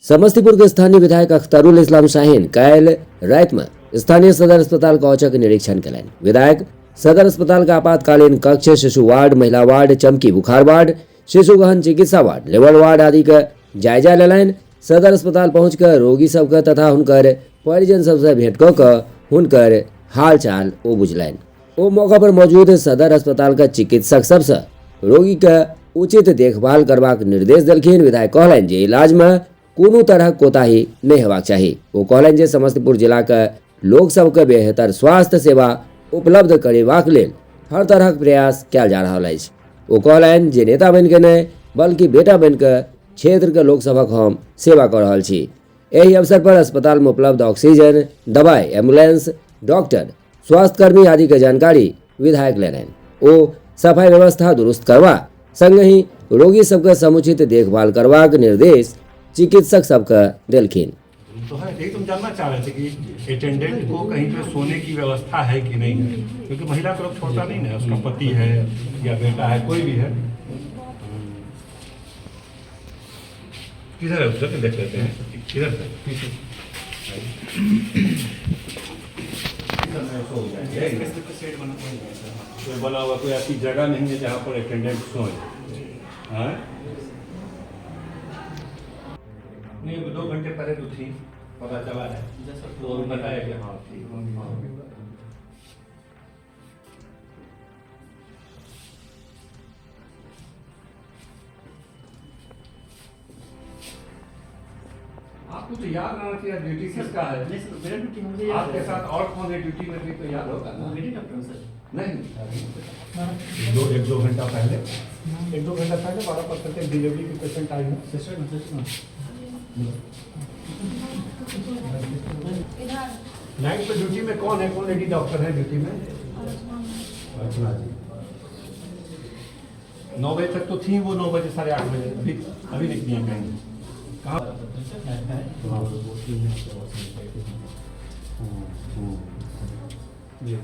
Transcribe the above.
समस्तीपुर के स्थानीय विधायक अख्तरुल इस्लाम शाहीन काल्हि राति में स्थानीय सदर अस्पताल के औचक निरीक्षण केलनि। विधायक सदर अस्पताल के आपातकालीन कक्ष, शिशु वार्ड, महिला वार्ड, चमकी बुखार वार्ड, शिशु गहन चिकित्सा वार्ड, लेबर वार्ड आदि के जायजा लेलनि। सदर अस्पताल पहुँच कऽ रोगी सबके तथा हुनकर परिजन सबसँ भेंट कऽ कऽ हुनकर हालचाल ओ बुझलनि। ओ मौका पर मौजूद सदर अस्पताल के चिकित्सक सबसँ रोगी के उचित देखभाल करबाक निर्देश देलखिन। विधायक कहलनि जे इलाज में कोनो तरहक कोताही नहि हेबाक चाही। ओ कहलनि जे समस्तीपुर जिला के लोक सबके बेहतर स्वास्थ्य सेवा उपलब्ध करेबाक लेल हर तरहक प्रयास कयल जा रहल अछि। ओ कहलनि जे नेता बनि के नहि बल्कि बेटा बनि के क्षेत्र के लोक सभक हम सेवा कऽ रहल छी। एहि अवसर पर अस्पताल में उपलब्ध ऑक्सीजन, दवाई, एम्बुलेंस, डॉक्टर, स्वास्थ्यकर्मी आदि के जानकारी विधायक लेलनि। ओ सफाई व्यवस्था दुरुस्त करबा संगहि रोगी सबके समुचित देखभाल करबाक निर्देश चिकित्सक सबके देलखिन। तो है, यही तुम जानना चाह रहे थे कि अटेंडेंट को कहीं पे सोने की व्यवस्था है कि नहीं है, क्योंकि महिला को लोग छोड़ता नहीं ना, उसका पति है या बेटा है, कोई भी है। किधर है, उधर देख लेते हैं, किधर से पीछे कोई बना हुआ, कोई ऐसी जगह नहीं है जहाँ पर अटेंडेंट सोए। हाँ नहीं, 2 घंटे पहले तो थी, पता चला है तो बताया कि हाँ थी। आपको तो याद रहना चाहिए ड्यूटी किसका है। नहीं सर, मेरा ड्यूटी मुझे याद आपके है। साथ और कौन है ड्यूटी में भी तो याद होगा ना। Lady doctor sir. नहीं, एक दो घंटा पहले, 1-2 घंटा पहले 12% एक डिलीवरी की पेशेंट आई है। सिस्टर सिस्टर नाइट पे ड्यूटी में कौन है, कौन लेडी डॉक्टर है ड्यूटी में? अर्चना जी। 9 बजे तक तो थी वो, 9 बजे 8:30 बजे अभी अभी निकली है कहीं कहाँ। जी।